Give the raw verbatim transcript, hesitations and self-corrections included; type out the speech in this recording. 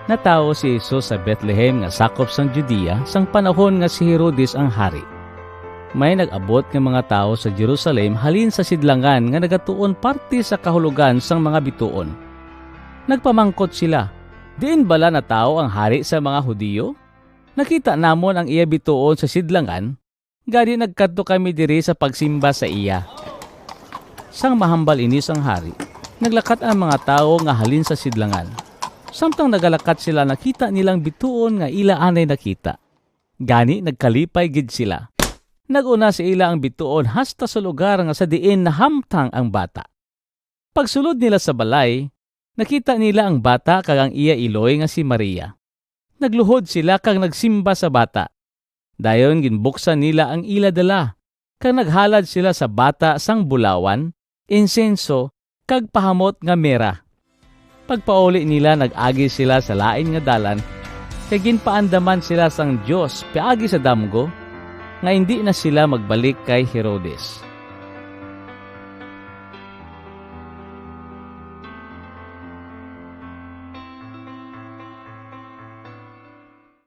Natawo si Jesus sa Bethlehem nga sakop sang Judea sang panahon nga si Herodes ang hari. May nag-abot nga mga tawo sa Jerusalem halin sa sidlangan nga nagatuon parte sa kahulogan sang mga bituon. Nagpamangkot sila, "Diin bala natawo ang hari sa mga Hudiyo? Nakita namon ang iya bituon sa sidlangan, gani nagkadto kami diri sa pagsimba sa iya." Sang mahambal ini sang hari, naglakat ang mga tawo nga halin sa sidlangan. Samtang nagalakat sila, nakita nila ang bituon nga ila anay nakita. Gani nagkalipay gid sila. Nag-una sa ila ang bituon hasta sa lugar nga sa diin nahamtang ang bata. Pagsulod nila sa balay, nakita nila ang bata kag ang iya iloy nga si Maria. Nagluhod sila kag nagsimba sa bata. Dayon ginbuksan nila ang ila dala, kag naghalad sila sa bata sang bulawan, insenso, kag pahamot nga mera. Pagpauli nila, nag-agi sila sa lain nga dalan, kag ginpaandaman sila sang Dios paagi sa damgo, nga indi na sila magbalik kay Herodes.